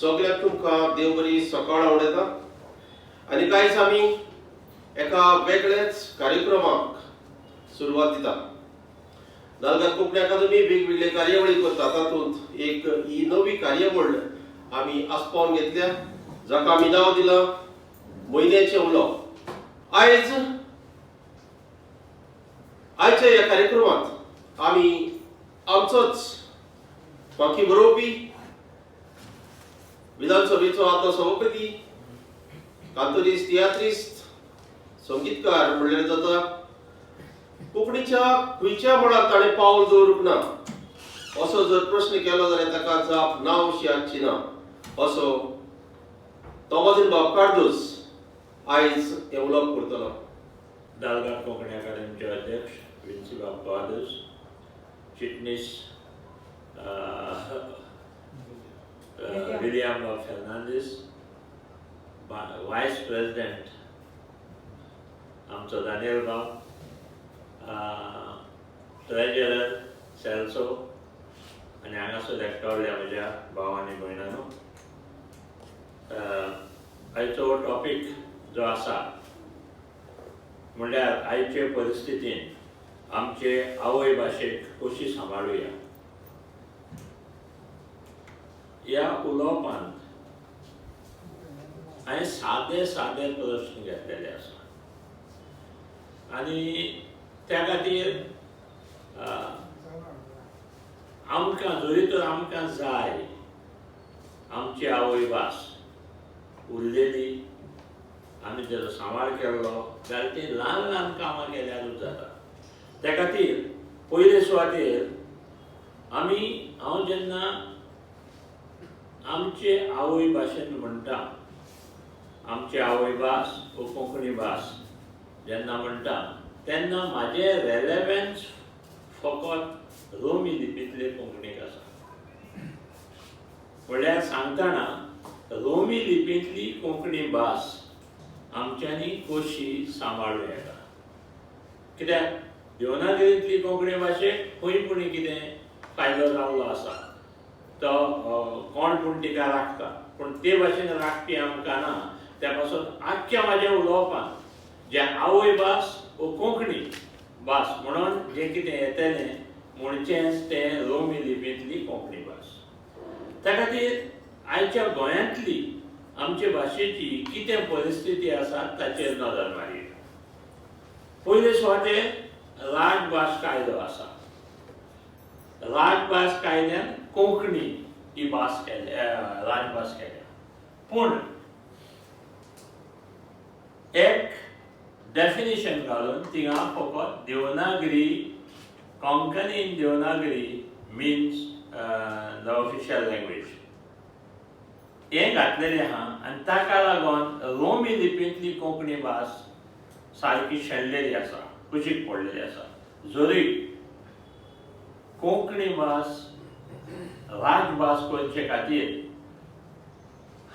सगळ्याक तुमकां देव बरी सकाळ आवडयता आनी कांयच आमी एका वेगळ्याच कार्यक्रमाक सुरवात दिता. दालगाद कोंकणी अकादमी वेगवेगळे कार्यावळी करता, तातूंत एक ही नवी कार्यावळ आमी आस्पावन घेतल्या जाका आमी नांव दिलां म्हयन्याचें उलोवप. आयज आयच्या ह्या कार्यक्रमांत आमी आमचोच फांकी बरोवपी, विधानसभेचो आदलो सभापती, कांतोरीस्त, तियात्रिस्त, संगीतकार म्हणल्यार जाता, कोंकणीच्या खंयच्या मळार ताणें पावल दवरूंक ना असो जर प्रश्न केलो जाल्यार ताका जाप ना अशी आसची ना, असो तोमाजीन बाब कार्दोज आयज हें उलोवप करतलो. दालगाद कोंकणी अकादमीचे अध्यक्ष विन्सीबाब क्वादस, चिटणीस विलियम बाब फेर्नांदीस, वायस प्रेसिडेंट आमचो दानियल बाब, ट्रेजरर सेल्सो आनी हांगासर एकठावल्या म्हज्या भाव आनी भयणांनो, आयचो टॉपीक जो आसा म्हणल्यार आयचे परिस्थितीन आमचे आवय भाशेक कशी सांबाळुया. ह्या उलोवपांत हांवें सादे सादे प्रश्न घेतलेले आसा आनी त्या खातीर आमकां जरी तर आमकां जाय आमची आवय भास उरलेली, आमी तेजो सांबाळ केल्लो जाल्यार ती ल्हान ल्हान कामां केल्यारूच जाता. त्या खातीर पयले सुवातेर आमी हांव जेन्ना आमचे आवय भाशेन म्हणटा, आमची आवय भास वो कोंकणी भास जेन्ना म्हणटा तेन्ना म्हाजें रेलेवन्स फकत रोमी लिपींतले कोंकणीक आसा. म्हणल्यार सांगतना रोमी लिपींतली कोंकणी भास आमच्यांनी कशी सांबाळूं येता. कित्याक देवनागरींतली कोंकणी भाशेक खंय पुणी कितें फायदो जाल्लो आसा, तो कोण पूण तिका राखता, पूण ते भाशेन राखपी आमकां ना. त्या पासून आख्ख्या म्हाज्या उलोवपान जे आवय भास वो कोंकणी भास म्हणून जें कितें येतलें म्हणचेंच तें रोमी लिपींतली कोंकणी भास. त्या खातीर आयच्या गोंयांतली आमचे भाशेची कितें परिस्थिती आसा ताचेर नदर मारया. पयले सुवातेर राजभास कायदो आसा. राजभास कायद्यान कोंकणी ही भास केल्या, राजभास केल्या, पूण एक डेफिनेशन घालून थिंगा फकत Devanagari, Konkani in Devanagari means the official language हें घातलेलें आहा आनी ताका लागून रोमी लिपींतली कोंकणी भास सारकी शेणलेली आसा, कुशीक पडलेली आसा. जरी कोंकणी भास राजभास करचे खातीर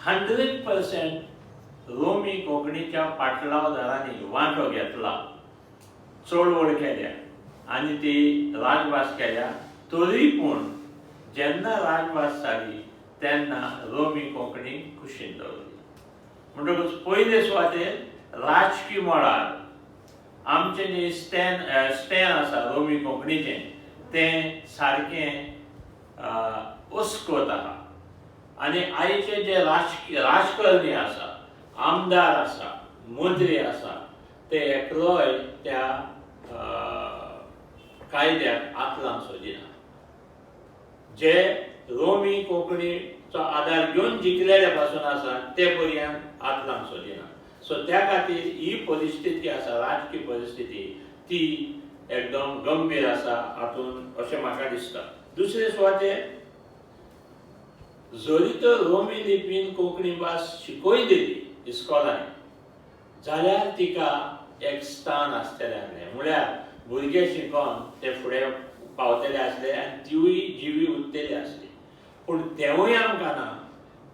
100% रोमी कोंकणीच्या पाटलावदारांनी वांटो घेतला, चळवळ केल्या आनी ती राजभास केल्या, तरी पूण जेन्ना राजभास जाली तेन्ना रोमी कोंकणी कुशीन दवरली. म्हणटकूच पयले सुवातेर राजकी मळार आमचें जें स्टँड आसा रोमी कोंकणीचें तें सारकें अस्कत आहा. आनी आयचे जे राजकरणी आसा, आमदार आसा, मंत्री आसा, ते एकलोय त्या कायद्याक आतलांक सोदिना. जे रोमी कोंकणीचो आदार घेवन जिखलेले पासून आसा ते पर्यंत आतलांक सोदिना. सो त्या खातीर ही परिस्थिती आसा, राजकी परिस्थिती ती एकदम गंभीर आसा हातूंत अशें म्हाका दिसता. दुसरे सुवातेर जरी तर रोमी लिपीन कोंकणी भास शिकयलेली इस्कॉलांनी जाल्यार तिका एक स्थान आसतलें आसलें, म्हळ्यार भुरगे शिकोन ते फुडें पावतले आसले आनी तिवूय जिवी उरतली आसली. पूण तेंवूय आमकां ना,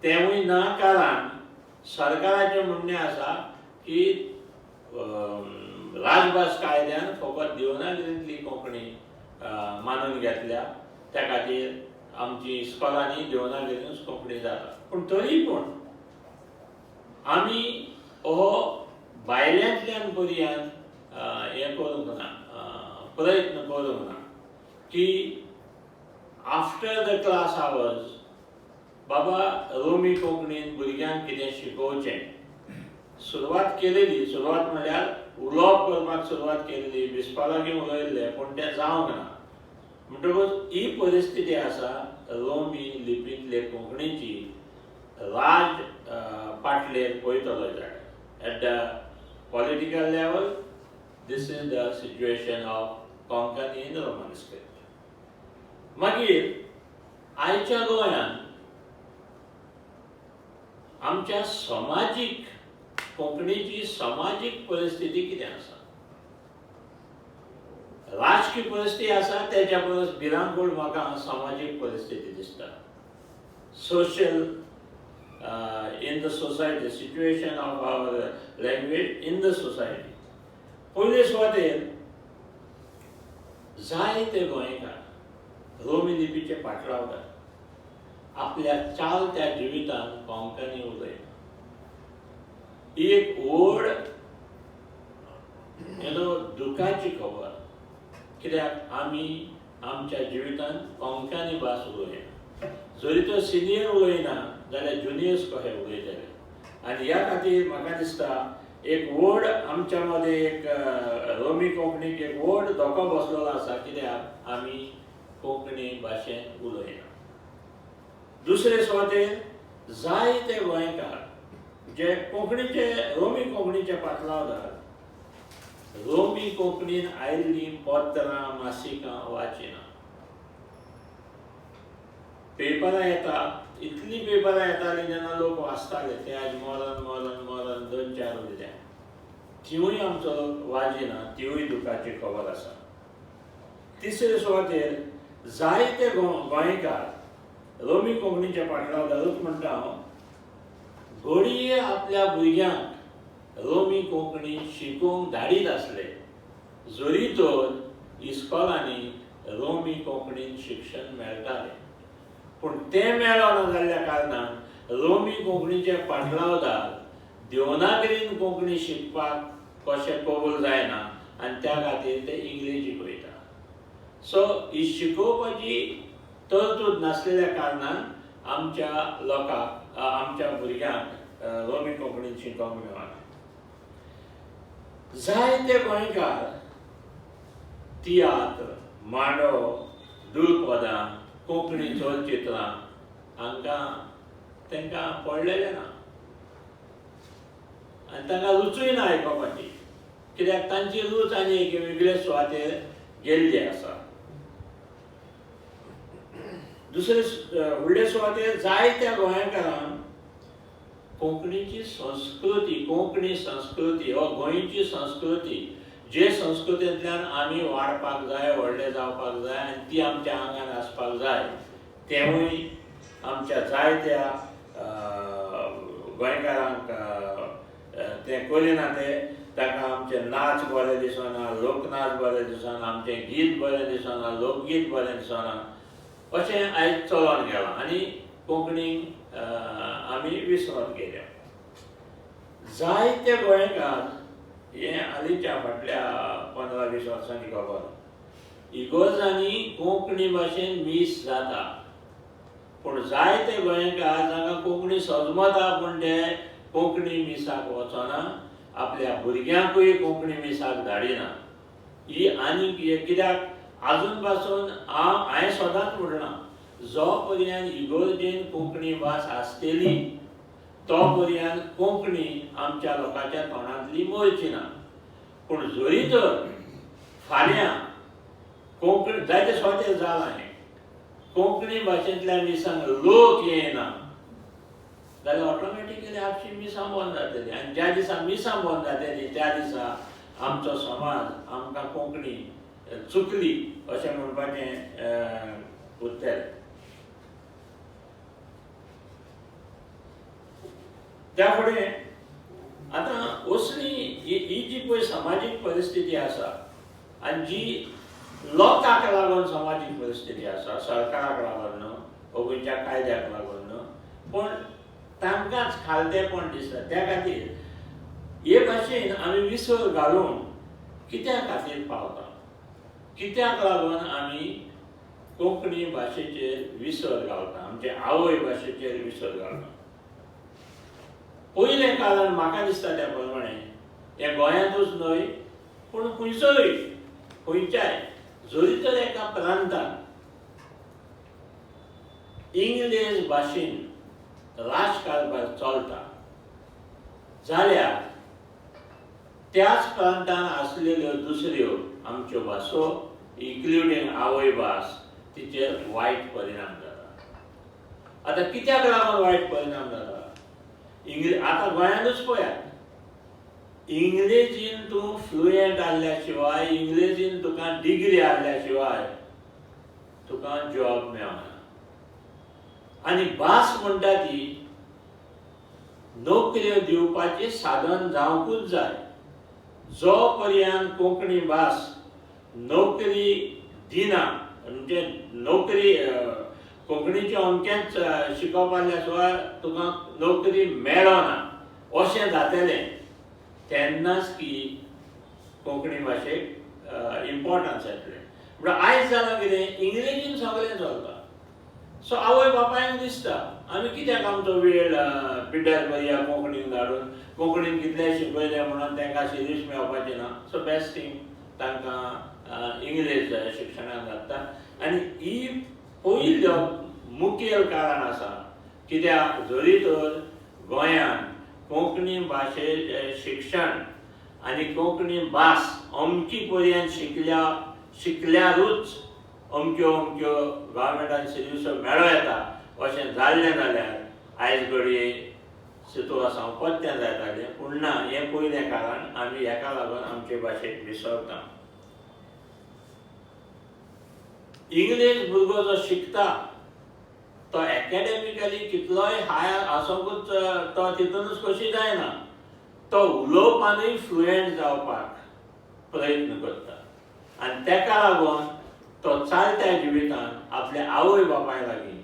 तेंवूय ना कारण सरकाराचें म्हणणें आसा की राजभास कायद्यान फकत देवनागरींतली कोंकणी मानून घेतल्या, त्या खातीर आमची इस्कॉलांनी देवनागरीनूच कोंकणी जाता. पूण तरी पूण आमी हो भायल्यांतल्यान पर्यान हें करूंक ना, प्रयत्न करूंक ना की आफ्टर the class hours बाबा रोमी कोंकणीन भुरग्यांक कितें शिकोवचें. सुरवात केलेली, सुरवात म्हणल्यार उलोवप करपाक सुरवात केलेली, बिस्पा लागीं उलयल्लें, पूण तें जावंक ना. म्हणटकूच ही परिस्थिती आसा रोमी लिपींतले कोंकणीची राज पाटलेर पळयतलो जाल्यार at the political level this is the situation of Konkani in Roman script. मागीर आयच्या गोंयांत आमच्या समाजीक कोंकणीची समाजीक परिस्थिती कितें आसा, राजकीय परिस्थिती आसा तेच्या परस भिरांकूळ म्हाका समाजीक परिस्थिती दिसता. Social in the society, situation of our language in the society. पयले सुवातेर जायते गोंयकार रोमी लिपीचे पाटलावतात, आपल्या चालत्या जिवितांत कोंकणी उलयना. ही एक व्हड दुखाची खबर, कित्याक आमी आमच्या जिवितांत कोंकणी भास उलयना. जरी तो सिनियर उलयना जाल्यार ज्युनियर्स कशे उलयतले. आनी ह्या खातीर म्हाका दिसता एक व्हड आमच्या मदें एक रोमी कोंकणीक एक व्हड धोको बसलेलो आसा, कित्याक आमी कोंकणी भाशेन उलयना. दुसरे सुवातेर जायते गोंयकार जे कोंकणीचे रोमी कोंकणीचे पाटलावदार रोमी कोंकणीन आयिल्लीं पत्रां मासिकां वाचिना. पेपरां येता, इतलीं पेपरां येतालीं जेन्ना लोक वाचताले, ते आज मरण मरण मरण दोन चार उरल्या, तिवूय आमचो लोक वाजिना, तिवूय दुखाची खबर आसा. तिसरे सुवातेर जायते गोंयकार रोमी कोंकणीच्या पाटलावदारूच म्हणटा हांव, घडये आपल्या भुरग्यांक रोमी कोंकणी शिकोवंक धाडीत आसले जरी तर इस्कॉलांनी रोमी कोंकणीन शिक्षण मेळटालें, पूण तें मेळना जाल्ल्या कारणान रोमी कोंकणीचे पाटलावदार देवनागरीन कोंकणी शिकपाक कशें कबूल जायना आनी त्या खातीर ते इंग्लीश शिकयता. सो ही शिकोवपाची तरतूद नासलेल्या कारणान आमच्या लोकांक आमच्या भुरग्यांक रोमी कोंकणीन शिकोवंक मेळना. जायते गोंयकार तियात्र, मांडो, दुलपदां, कोंकणी चलचित्रां हांकां तांकां पडलेलें ना आनी तांकां रुचूय ना आयकोपाची, कित्याक तांची रूच आनी एक वेगळे सुवातेर गेल्ली आसा. दुसरे फुडले सुवातेर जायत्या गोंयकारांक कोंकणीची संस्कृती, कोंकणी संस्कृती वा गोंयची संस्कृती, जे संस्कृतींतल्यान आमी वाडपाक जाय, व्हडले जावपाक जाय आनी ती आमच्या आंगान आसपाक जाय, तेवूय आमच्या जायत्या गोंयकारांक तें करिना. ते ताका आमचे नाच बरे दिसना, लोकनाच बरे दिसना, आमचें गीत बरें दिसना, लोकगीत बरें दिसना, अशें आयज चलोन गेलां आनी कोंकणीक आमी विसरोन गेल्या. जायते गोंयकार हें हालींच्या फाटल्या 15-20 वर्सांची खबर, इगोर्जांनी कोंकणी भाशेन मीस जाता, पूण जायते गोंयकार जांकां कोंकणी सजमता पूण ते कोंकणी मिसाक वचना, आपल्या भुरग्यांकूय कोंकणी मिसाक धाडिना. ही आनीक कित्याक आजून पासून हांव हांवें सदांच म्हणलां, जो पर्यंत इगोर्जेन कोंकणी भास आसतली तो पर्यंत कोंकणी आमच्या लोकांच्या तोंडांतली मरची ना. पूण जरी तर फाल्यां कोंकणी जायते सुवातेर जालां हें, कोंकणी भाशेंतल्या मिसांक लोक येना जाल्यार ऑटोमॅटिकली आपशी मिसां बंद जातली आनी ज्या दिसा मिसां बंद जातली त्या दिसा आमचो समाज आमकां कोंकणी चुकली अशें म्हणपाचें उरतलें. त्या फुडें आतां असली ही जी पळय समाजीक परिस्थिती आसा आनी जी लोकांक लागून समाजीक परिस्थिती आसा, सरकाराक लागून न्हू, वा खंयच्या कायद्याक लागून न्हू, पूण तांकांच खालतेपण दिसता. त्या खातीर हे भाशेन आमी विसर घालून कित्या खातीर पावता, कित्याक लागून आमी कोंकणी भाशेचेर विसर घालता, आमचे आवय भाशेचेर विसर घालता. पयलें कारण म्हाका दिसता त्या प्रमाणे हें गोंयांतूच न्हय पूण खंयचोय खंयच्याय जरी तर एका प्रांतान इंग्लेज भाशेन राजकारभार चलता जाल्यार त्याच प्रांतान आसलेल्यो दुसऱ्यो आमच्यो भासो इन्क्लुडींग आवय भास तिचेर वायट परिणाम जाता. आतां कित्याक लागून वायट परिणाम जाता? आतां गोंयांतूच पळयात, इंग्लेजीन तूं फ्लुएंट आहल्या शिवाय, इंग्लेजीन तुका डिग्री आहल्या शिवाय तुका जॉब मेळना. आनी भास म्हणटा ती नोकऱ्यो दिवपाचें साधन जावंकूच जाय. जो पर्यंत कोंकणी भास नोकरी दिना, म्हणजे नोकरी कोंकणीचें अमकेंच शिकप आहल्या शिवाय तुका नोकरी मेळना अशें जातलें तेन्नाच की कोंकणी भाशेक इम्पोर्टन्स येतलें. म्हणल्यार आयज जालां कितें, इंग्लेजीन सगळें चलता. सो आवय बापायक दिसता आमी कित्याक आमचो वेळ पिड्ड्यार करया कोंकणीन धाडून, कोंकणीन कितलें शिकयलें म्हणून तांकां सिरीस मेळपाचें ना. सो बेस्ट थींग तांकां इंग्लेज शिक्षणाक घालता. आनी ही पयलें मुखेल कारण आसा कित्याक जरी तर गोंयांत कोंकणी भाशे शिक्षण आनी कोंकणी भास अमकी पर्यंत शिकल्यारूच अमक्यो अमक्यो गव्हर्मेंटान सिर्विसो मेळो येता अशें जाल्लें जाल्यार आयज घडये सितुआसांव परतें जातालें. पूण ना, हें पयलें कारण आमी हेका लागून आमचे भाशेक विसरता. इंग्लीश भुरगो जो शिकता तो एकाडेमिकली कितलोय हाय आसोकूच तो तितूनच कशी जायना, तो उलोवपानूय फ्लुएंट जावपाक प्रयत्न करता आनी तेका लागून तो चालत्या जिवितान आपल्या आवय बापाय लागीं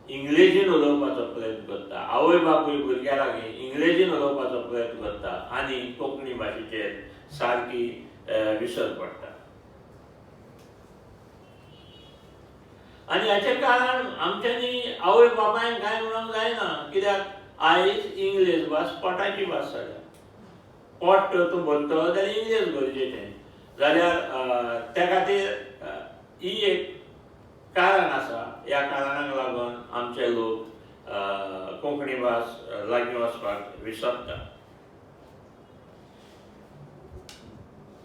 इंग्लेजीन उलोवपाचो प्रयत्न करता, आवय बापूय भुरग्या लागीं इंग्लेजीन उलोवपाचो प्रयत्न करता आनी कोंकणी भाशेचेर सारकी विसर पडटा. आनी हाचें कारण आमच्यांनी आवय बापायन कांय म्हणूंक जायना, कित्याक आयज इंग्लेज भास पोटाची भास जाल्या. पोट तूं भरतलो जाल्यार इंग्लेज गरजेचें, जाल्यार त्या खातीर ही एक कारण आसा. ह्या कारणाक लागून आमचे लोक कोंकणी भास लागीं वचपाक विसरता.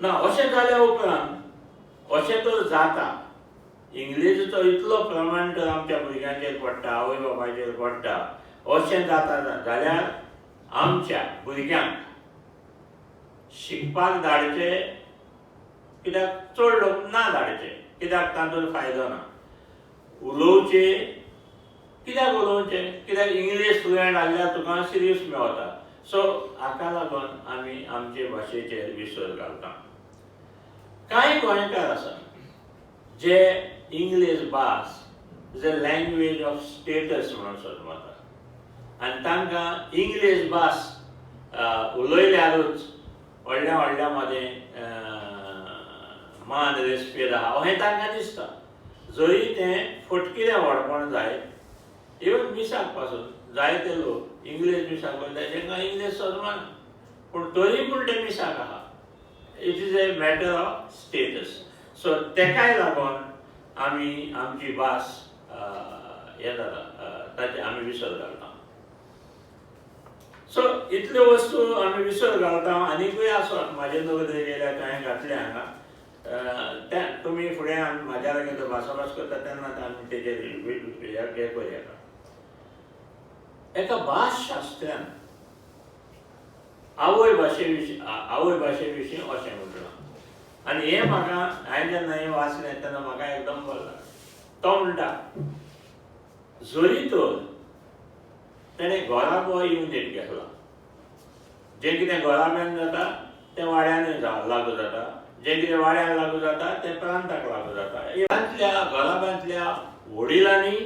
ना अशें जाल्या उपरांत अशें तर जाता, इंग्लेजीचो इतलो प्रमाण तर आमच्या भुरग्यांचेर पडटा, आवय बापायचेर पडटा, अशें जाता जाल्यार आमच्या भुरग्यांक शिकपाक धाडचे कित्याक चड लोक ना धाडचे, कित्याक तातूंत फायदो ना. उलोवचे कित्याक उलोवचें, कित्याक इंग्लीश फ्लुएंट आहल्यार तुका सिरियस मेळता. सो हाका लागून आमी आमचे भाशेचेर विसर घालता. कांय गोंयकार आसा जे इंग्लीश भास is a language of status म्हणून समजता आनी तांकां इंग्लीश भास उलयल्यारूच व्हडल्या व्हडल्या मदें मान रेस्पेद आहा अशें तांकां दिसता. जरी तें फटकिरें व्हडपण जायत, इवन मिसाक पासून जायते लोक इंग्लीश मिसाक वयता तांकां इंग्लीश समजना, पूण तरी पूण ते मिसाक आहा. It is a matter of status. So तेकाय लागून आमी आमची भास हें जाता, ताचे आमी विसर घालता. सो इतल्यो वस्तू आमी विसर घालता. आनीकूय आसत म्हाजे नदरेक गेल्यार कांय घातलें हांगा, त्या तुमी फुडें आमी म्हाज्या लागीं भासाभास करता तेन्ना आमी तेजेर हें करूं. एका भासशास्त्र्यान आवय भाशे विशीं अशें म्हटलां आनी हें म्हाका हांवें जेन्ना हें वाचलें तेन्ना म्हाका एकदम बरें लागलें. तो म्हणटा जरी तर तेणें घोराबो युनीट घेतला, जें कितें घोराब्यान जाता तें वाड्यानूय लागू जाता, जें कितें वाड्यान लागू जाता तें प्रांताक लागू जाता. घरांतल्या घराब्यांतल्या वडिलांनी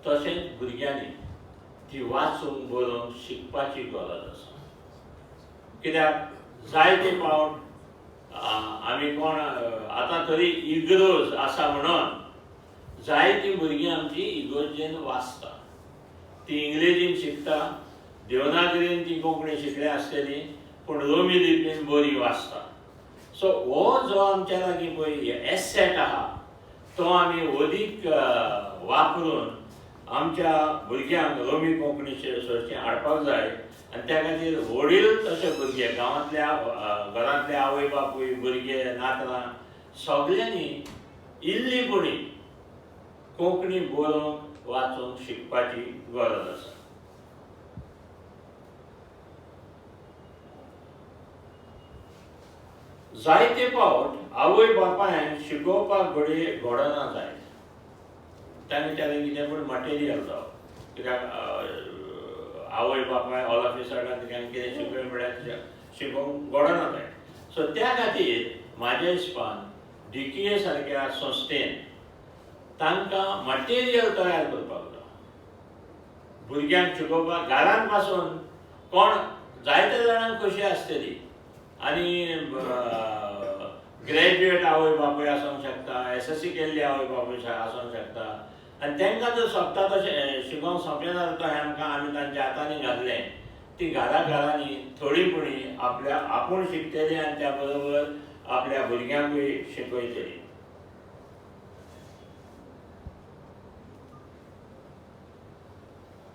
तशेंच भुरग्यांनी ती वाचूंक बरोवंक शिकपाची गरज आसा. कित्याक जायते फावट आमी कोण आतां तरी इगरोज आसा म्हणून जायतीं भुरगीं आमची इगोर्जेन वाचता, ती इंग्लेजीन शिकता, देवनागरीन ती कोंकणी शिकल्या आसतली पूण रोमी लिपीन बरी वाचता. सो हो जो आमच्या लागीं पळय एसेट आहा तो आमी अदीक वापरून आमच्या भुरग्यांक रोमी कोंकणीचे सरचें हाडपाक जाय. आनी त्या खातीर वडील तशे भुरगे गांवांतल्या घरांतले आवय बापूय भुरगे नातरां सगल्यांनी इल्ली पुणी कोंकणी बरोवंक वाचूंक शिकपाची गरज आसा. जायते फावट आवय बापायन शिकोवपाक घडये घडना जायत, तांच्या कितें पूण मटेरियल जावं, कित्याक आवय बापाय ऑल ऑफ ए सडन कितें शिकय म्हळ्यार शिकोवंक घडना जायत. सो त्या खातीर म्हाज्या हिसपान DKA सारक्या संस्थेन तांकां मटेरियल तयार करपाक जाय भुरग्यांक शिकोवपाक. घरान पासून कोण जायत्या जाणांक खोशी आसतली आनी ग्रॅज्युएट आवय बापूय आसूंक शकता, SSC केल्ली आवय बापूय आसूंक शकता आनी तांकां जर सोंपता तशें शिकोवंक सोंपें जाता तो आमकां आमी तांच्या हातांनी घातलें ती घरा घरांनी थोडी पुणी आपल्या आपूण शिकतली आनी त्या बरोबर आपल्या भुरग्यांकूय शिकयतली.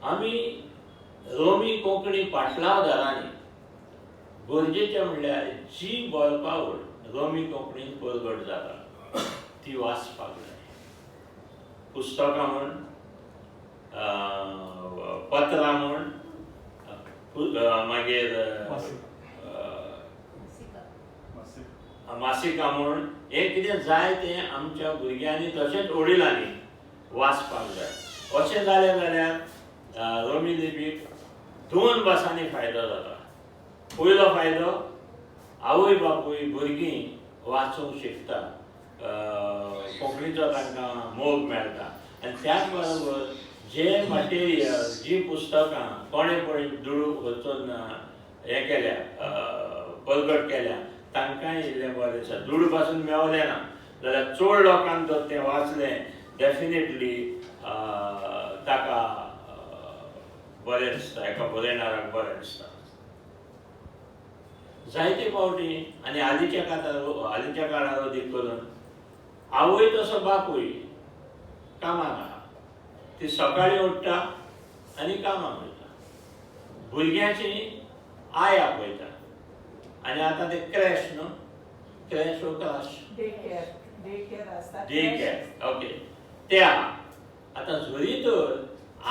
आमी रोमी कोंकणी पाटलावदारांनी गरजेचें म्हणल्यार जी बरपावळ रोमी कोंकणीन परगट जाता ती वाचपाक जाय. पुस्तकां म्हूण, पत्रां म्हूण, मागीर मासिकां म्हूण, हें कितें जाय तें आमच्या भुरग्यांनी तशेंच वडिलांनी वाचपाक जाय. अशें जालें जाल्यार रोमी लिपीक दोन भासांनी फायदो जाता. पयलो फायदो आवय बापूय भुरगीं वाचूंक शिकता, कोंकणीचो तांकां मोग मेळटा आनी त्याच बरोबर जे मटेरियल जी पुस्तकां कोणें पळय दुडू वचून हें केल्या परगट केल्या तांकांय इल्लें बरें दिसता. दुडू पासून मेवलें ना जाल्यार चड लोकांक जर तें वाचलें डेफिनेटली ताका बरें दिसता, एका बरयणाराक बरें दिसता. जायते फावटी आनी हालींच्या काळार अदीक करून आवय तसो बापूय कामाक आहा, ती सकाळीं उठ्ठा आनी कामाक वयता, भुरग्यांची I आपयता आनी आतां ते क्रॅश न्हू, क्रॅश वो crash day care day care okay ते आहा. आतां जरी तर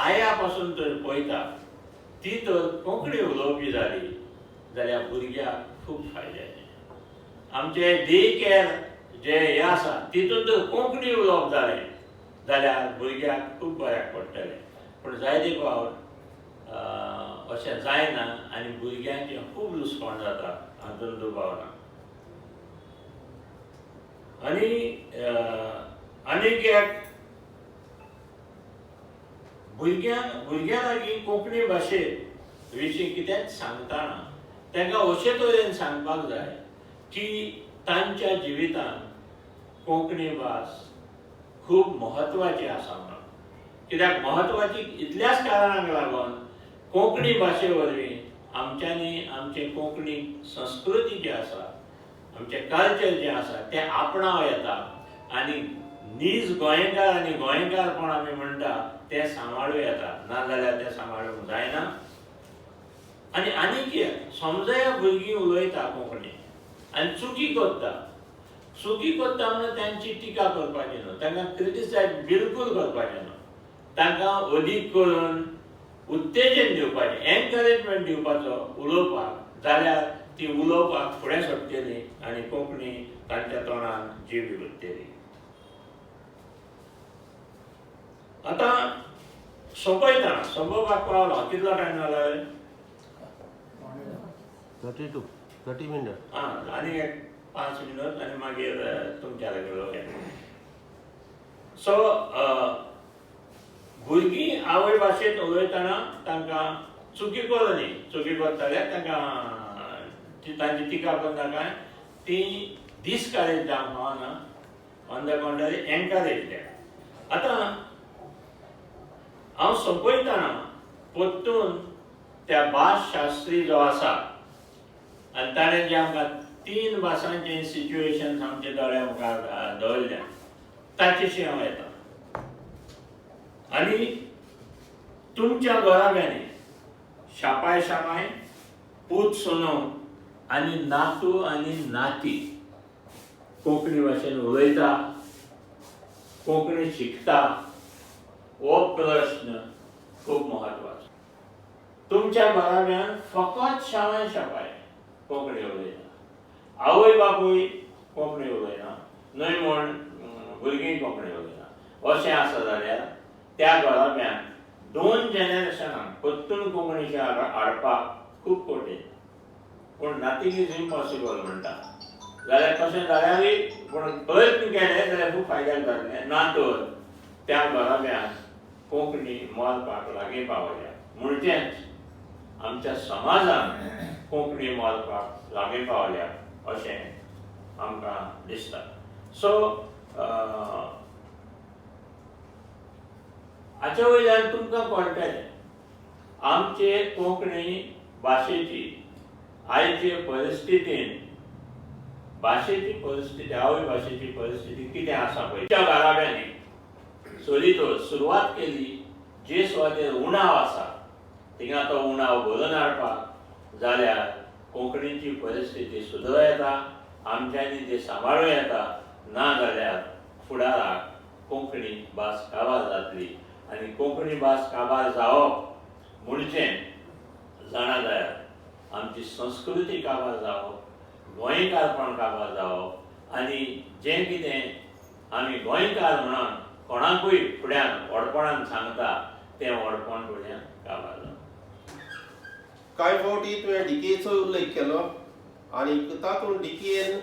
आया पासून तर पळयता ती तर कोंकणी उलोवपी जाली जाल्यार भुरग्याक खूब फायद्याचें. आमचे डे केअर जे हे आसा तितून जर कोंकणी उलोवप जालें जाल्यार भुरग्याक खूब बऱ्याक पडटलें. पूण जायते फावट अशें जायना आनी भुरग्यांचें खूब लुकसाण जाता हातूंत दुबाव ना. आनी आनीक एक भुरग्यां लागीं कोंकणी भाशे विशीं कितेंच सांगतना तांकां अशे तरेन सांगपाक जाय की तांच्या जिवितांत कोंकणी भास खूब म्हत्वाची आसा म्हणून. कित्याक म्हत्वाची इतल्याच कारणाक लागून कोंकणी भाशे वरवीं आमच्यांनी आमचे कोंकणी संस्कृती जी आसा, आमचें कल्चर जें आसा तें आपणाव येता आनी नीज गोंयकार आनी गोंयकारपण आमी म्हणटा तें सांबाळूं येता, नाजाल्यार तें सांबाळूंक जायना. आनी आनीक एक समजया भुरगीं उलयता कोंकणी आनी चुकी करता, चुकी करता म्हणून तांची टिका करपाची न्हू, तांकां क्रिटिसायज बिलकूल करपाचें न्हू, तांकां अदीक करून उत्तेजन दिवपाचें, एनकरेजमेंट दिवपाचो उलोवपाक, जाल्यार ती उलोवपाक फुडें सरतली आनी कोंकणी तांच्या तोंडान जिवी उरतली. आतां सोंपयता, सोंपोवपाक पावलो. कितलो टायम जाला रे? 32 मिनट. आं, आनी एक 5 मिनट आनी मागीर तुमच्या लागीं उलोवया. सो भुरगीं आवय भाशेंत उलयतना तांकां चुकी करूं न्ही, चुकी करता जाल्यार तांकां तांची टिका करनाका, ती डिस्करेज जावंक फावना, ऑन the contrary encourage द्या. आतां हांव सोंपयतना परतून त्या भासशास्त्री जो आसा आनी ताणें जें आमकां तीन भासांचें सिच्युएशन आमच्या दोळ्या मुखार दवरल्या ताचेशी हांव येता. आनी तुमच्या घराब्यांनी शापाय शामाय, पूत सुनो आनी नातू आनी नाती कोंकणी भाशेन उलयता, कोंकणी शिकता, हो प्रश्न खूब म्हत्वाचो. तुमच्या घराब्यान फकत शामाय शापाय कोंकणी उलयता, आवय बापूय कोंकणी उलयना, न्हय म्हूण भुरगीं कोंकणी उलयना, अशें आसा जाल्यार त्या घराब्यान दोन जनरेशनाक परतून कोंकणीचे हाडपाक खूब कठीण. पूण नथींग is impossible म्हणटा जाल्यार तशें जाल्यारूय पूण प्रयत्न केले जाल्यार खूब फायद्याक जातलें. ना तर त्या घराब्यान कोंकणी मरपाक लागीं पावल्या, म्हणजेच आमच्या समाजान कोंकणी मरपाक लागीं पावल्या अशें आमकां दिसता. सो हाच्या वयल्यान तुमकां कळटलें आमचे कोंकणी भाशेची आयचे परिस्थितीन भाशेची परिस्थिती, आवय भाशेची परिस्थिती कितें आसा पळय. त्या घराब्यांनी सोलितो सुरवात केली जे सुवातेर उणाव आसा थिंगा तो उणाव भरून हाडपाक जाल्यार कोंकणीची परिस्थिती सुदरूं येता, आमच्यांनी ती सांबाळूं येता. ना जाल्यार फुडाराक कोंकणी भास काबार जातली आनी कोंकणी भास काबार जावप म्हणजे जाणा जायात आमची संस्कृती काबार जावप, गोंयकारपण काबार जावप आनी जें कितें आमी गोंयकार म्हणून कोणाकूय फुड्यान व्हडपणान सांगता तें व्हडपण फुड्यान काबार जावप. कांय फावटी तुवें डिकेचो उल्लेख केलो आनी तातूंत डिकेन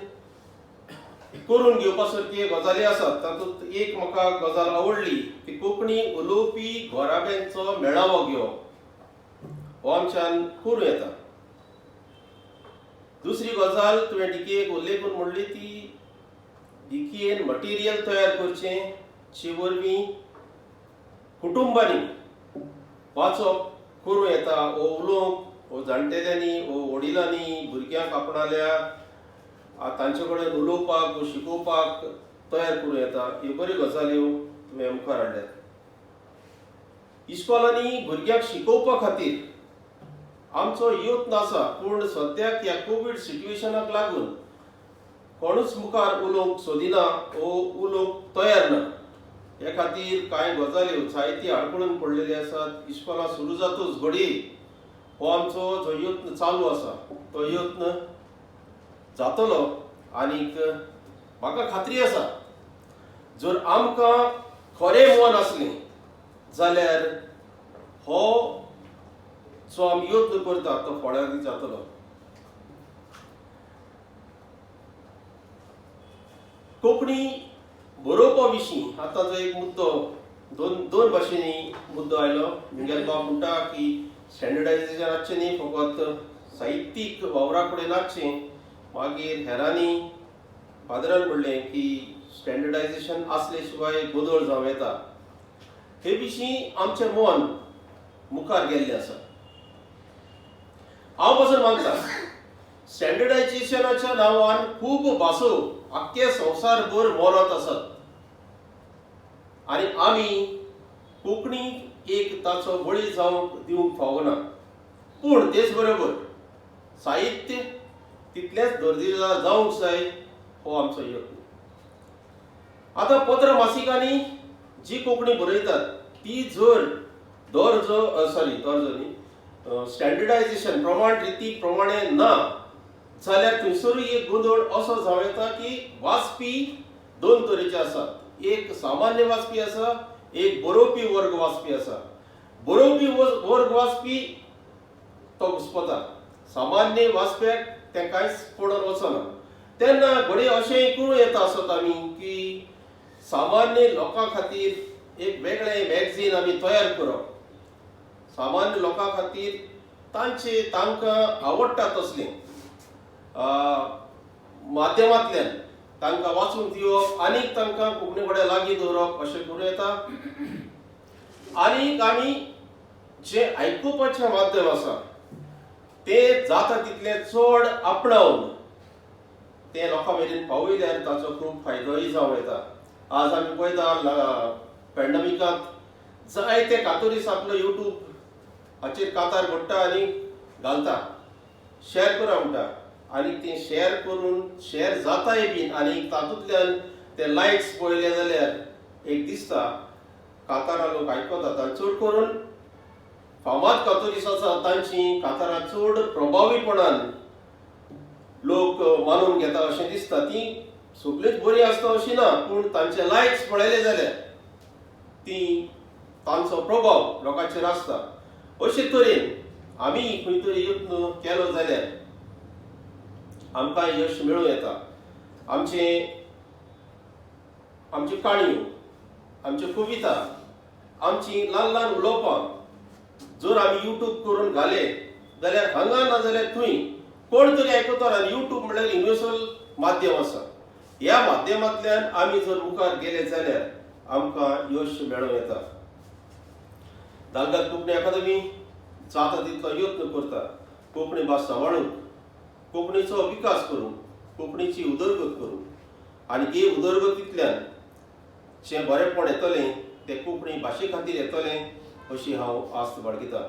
करून घेवपा सारकी गजाली आसात. तातूंत एक म्हाका गजाल आवडली ती कोंकणी उलोवपी घराब्यांचो मेळावो घेवप, हो आमच्यान करूं येता. दुसरी गजाल तुवें डिकेक उल्लेख करून म्हणली ती डिकेन मटिरियल तयार करचें जे वरवीं कुटुंबांनी वाचप करूं येता, वो उलोवंक वो जाणटेल्यांनी वो वडिलांनी भुरग्यांक आपणाल्या तांचे कडेन उलोवपाक वो शिकोवपाक तयार करूं येता. ह्यो बऱ्यो गजाल्यो तुवें मुखार हाडल्यात. इस्कॉलांनी भुरग्यांक शिकोवपा खातीर आमचो यत्न आसा, पूण सद्याक ह्या कोवीड सिट्युएशनाक लागून कोणूच मुखार उलोवंक सोदिना वो उलोवंक तयार ना. हे खातीर कांय गजाल्यो जायती आडखळून पडलेली आसात. इस्कॉलां सुरू जातूच घडये हो आमचो जो यत्न चालू आसा तो यत्न जातलो आनीक म्हाका खात्री आसा जर आमकां खरें मन आसलें जाल्यार हो जो आमी यत्न करता तो फळादीक जातलो. कोंकणी बरोवपा विशीं आतां जो एक मुद्दो दोन भाशेंनी मुद्दो आयलो. मिगेल बाब म्हणटा की स्टँडर्डायजेशन आसचें न्ही, फकत साहित्यीक वावरा कडेन आसचें. मागीर हेरांनी फादरान म्हणलें की स्टँडर्डायजेशन आसले शिवाय गोंदळ जावं येता. हे विशीं आमचें मन मुखार गेल्लें आसा. हांव पसून मानता स्टँडर्डायजेशनाच्या नांवान खूब भासो आख्खे संवसारभर मरत आसात आनी आमी कोंकणी एक ताचो बळी जावंक दिवंक फावना. पूण तेच बरोबर साहित्य तितलेंच दर्जेदार जावंक जाय हो आमचो यत्न. आतां पत्र मासिकांनी जी कोंकणी बरयतात ती जर दर्जो सॉरी दर्जो न्ही स्टँडर्डायजेशन प्रमाण रिती प्रमाणे ना जाल्यार थंयसरूय एक गोंदळ असो जावं येता की वाचपी दोन तरेचे आसात. एक सामान्य वाचपी आसा, एक बरोवपी वर्ग वाचपी आसा. बरोवपी वर्ग वाचपी तो घुस्पता, सामान्य वाचप्याक तें कांयच पडून वचना. तेन्ना घडये अशें करूं येता आसत आमी की सामान्य लोकां खातीर एक वेगळें मॅगझीन आमी तयार करप, सामान्य लोकां खातीर तांचे तांकां आवडटा तसलें माध्यमांतल्यान तांकां वाचूंक दिवप आनी तांकां कोंकणी कडेन लागीं दवरप अशें करूं येता. आनीक आमी जें आयकुपाचें माध्यम आसा तें जाता तितलें चड आपणावन तें लोकां मेरेन पावयल्यार ताचो खूब फायदोय जावं येता. आज आमी पळयता पॅन्डमिकांत जायते कातोरीस आपलो यूट्यूब हाचेर कातार घडटा आनी घालता, शेअर करा म्हणटा आनी तें शेअर करून शेअर जाताय बीन आनी तातूंतल्यान ते लायक्स पळयले जाल्यार एक दिसता कातारां लोक आयकतात आनी चड करून फामाद कातोरीस आसा तांची कातारां चड प्रभावीपणान लोक मानून घेता अशें दिसता. ती सगळींच बरी आसता अशी ना, पूण तांचे लायक्स पळयले जाल्यार ती तांचो प्रभाव लोकांचेर आसता. अशे तरेन आमी खंय तरी यत्न केलो जाल्यार आमकां यश मेळूं येता. आमच्यो काणयो, आमच्यो कविता, आमची ल्हान ल्हान उलोवपां जर आमी यूट्यूब करून घाले जाल्यार हांगा ना जाल्यार थंय कोण तरी आयकतलो. आनी यूट्यूब म्हणल्यार युनिवर्सल माध्यम आसा. ह्या माध्यमांतल्यान आमी जर मुखार गेले जाल्यार आमकां यश मेळूं येता. दालगाद कोंकणी अकादमी जाता तितलो यत्न करता कोंकणी भास सांबाळूंक, कोंकणीचो विकास करूंक, कोंकणीची उदरगत करूंक आनी ही उदरगतींतल्यान जें बरेंपण येतलें तें कोंकणी भाशे खातीर येतलें अशी हांव आस्त बाळगितां.